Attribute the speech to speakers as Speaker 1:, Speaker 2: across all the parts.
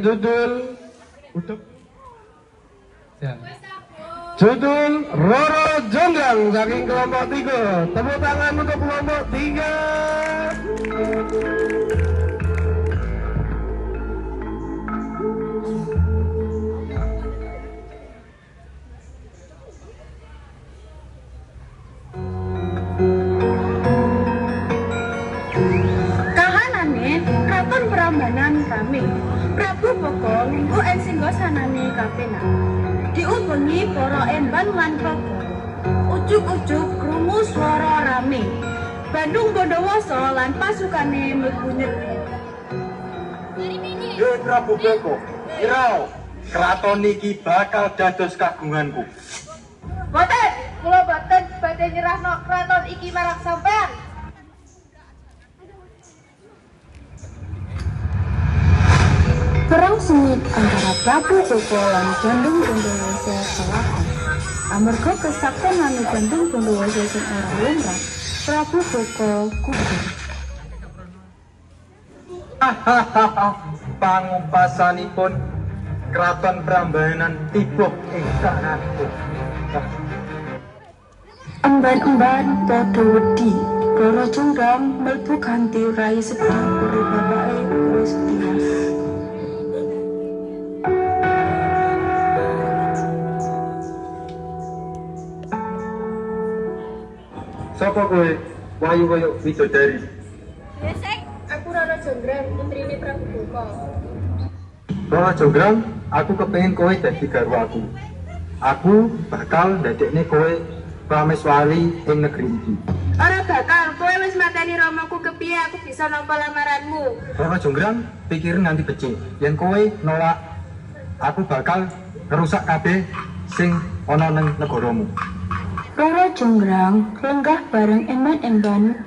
Speaker 1: Judul untuk ya. Judul Roro Jonggrang saking kelompok 3. Tepuk tangan untuk kelompok 3.
Speaker 2: Kahanane Kraton Prambanan rame. Prabu Boko lungguh ing singgasanane kapenak. Diubengi para emban lan praga. Ujug-ujug krungu swara rame. Bandung Bondowoso lan pasukane mlebu nyerbu.
Speaker 3: Ye Prabu Boko, irau, kraton iki bakal dados kagunganku.
Speaker 4: Boten, kula boten badhe nyerahno kraton iki marang sampean.
Speaker 2: Perang sengit antara Prabu Boko lan Bandung Bondowoso kelakon. Amarga kesaktenane Bandung Bondowoso sing ora lumrah, Prabu Boko gugur.
Speaker 3: Pangupasanipun Kraton Prambanan tiba ing tanganku.
Speaker 2: Emban-emban padha wedi, Roro Jonggrang mlebu ganti rai sedih weruh bapake wis tiwas.
Speaker 3: Sapa kowe? Wayu koyo widodari.
Speaker 4: Besek, aku Roro Jonggrang, putrine Prabu Boko.
Speaker 3: Roro Jonggrang, aku kepengin kowe dadi garwaku. Aku bakal ndadekne kowe prameswari ing negeri iki.
Speaker 4: Ora bakal, kowe wis mateni ramaku, kepiye aku bisa nampa lamaranmu?
Speaker 3: Roro Jonggrang, pikirin nganti becik. Yen kowe nolak, aku bakal ngerusak kabeh sing ana ning negaramu.
Speaker 2: Roro Jonggrang lenggah bareng emban-emban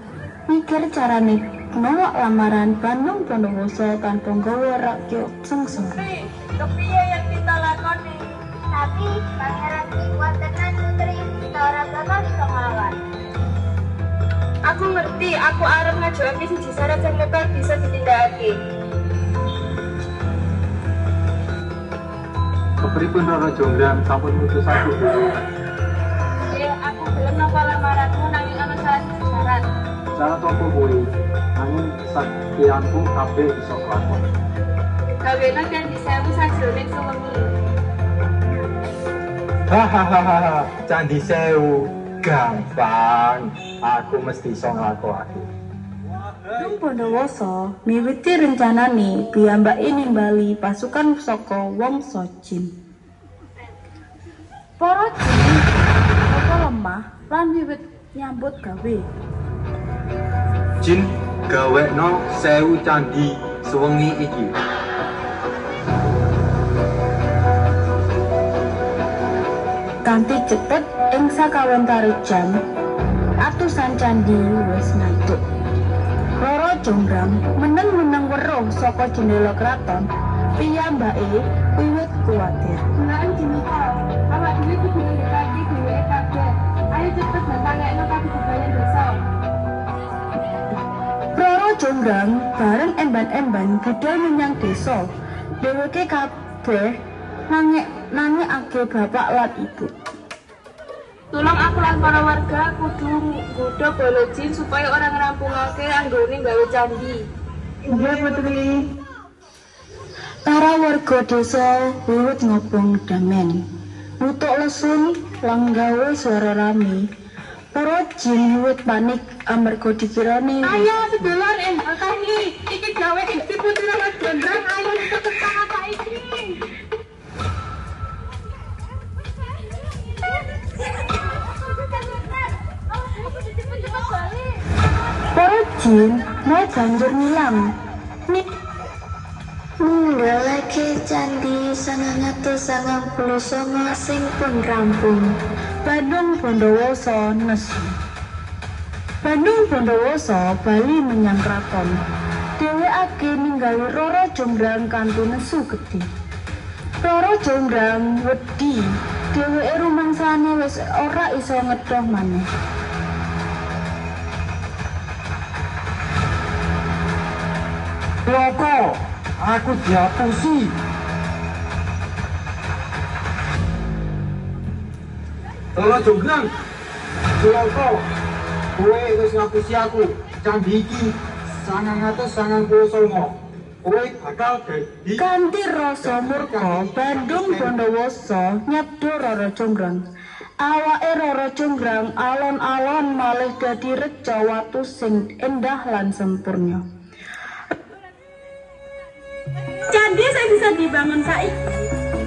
Speaker 2: mikir carane nolak lamaran Bandung Bondowoso tanpa nggawa rakyat sengsara.
Speaker 4: Kepiye yang kita lakoni?
Speaker 5: Tapi pangeran iki kuat tenan putri, kita ora bakal iso nglawan.
Speaker 4: Aku ngerti, aku arep ngajokake siji syarat sing bakal bisa ditindakake.
Speaker 3: Kepripun Roro Jonggrang sampun mutus aku dulu.
Speaker 4: Aku gelem nampa lamaranmu nanging ana salah siji syarat.
Speaker 3: Syarat apa kuwi? Nanging saktianku kabeh iso kelakon.
Speaker 4: Gawena candi sewu sajroning sewengi.
Speaker 3: Hahaha, candi sewu gampang. Aku mesti iso nglakokake.
Speaker 2: Bandung Bondowoso miwiti rencanane piyambake nimbali pasukan saka Wangsa Jin. Para jin lemah lan wiwit nyambut gawe.
Speaker 3: Jin gawekno 1000 candi sewengi iki.
Speaker 2: Kanthi cepet ing sakawentare jam, atusan candi wis ngaduk. Roro Jonggrang meneng-meneng weruh saka jendela kraton, piyambake wiwit kuwatir.
Speaker 4: Gulaan Jimika, awak dhewe kudu ngendikake dheweke kabeh. Ayo cepet bantangekno kabudayan desa.
Speaker 2: Roro Jonggrang bareng emban-emban budal menyang desa. Dheweke kabeh nangekake bapak lan ibu.
Speaker 4: Tulung aku lan para warga kudu nggodha bala jin supaya ora ngrampungake anggone gawe candi.
Speaker 2: Nggih, Putri. Para warga desa wiwit ngobong damen. Nutuk lesun lan gawe swara rame. Para jin wiwit panik amarga dikirane.
Speaker 4: Ayo sedulur kami iki gawe Gusti Putri Roro Jonggrang, ayo cepet saiki.
Speaker 2: Para jin mau banjur ngilang.
Speaker 5: Ninggalake candi 999 sing pun rampung.
Speaker 2: Bandung Bondowoso nesu. Bandung Bondowoso bali menyang kraton. Dheweke ninggali Roro Jonggrang kanthi nesu gedhe. Roro Jonggrang wedi, dheweke rumangsane wis ora iso ngedoh maneh.
Speaker 3: Loko, aku diapusi. Roro Jonggrang. Cilaka. Kowe wis ngapusi aku. Candi iki 999. Kowe bakal dadi
Speaker 2: Kanthi rasa murka, Bandung Bondowoso nyabda Roro Jonggrang. Awake Roro Jonggrang alon-alon malih dadi reca watu sing endah lan sempurna.
Speaker 4: Candi sing bisa dibangun saiki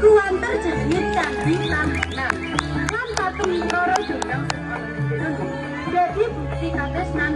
Speaker 4: kuwanter jenenge Candi Prambanan. Lan patung Roro Jonggrang sing ana ing jero dadi bukti katresnan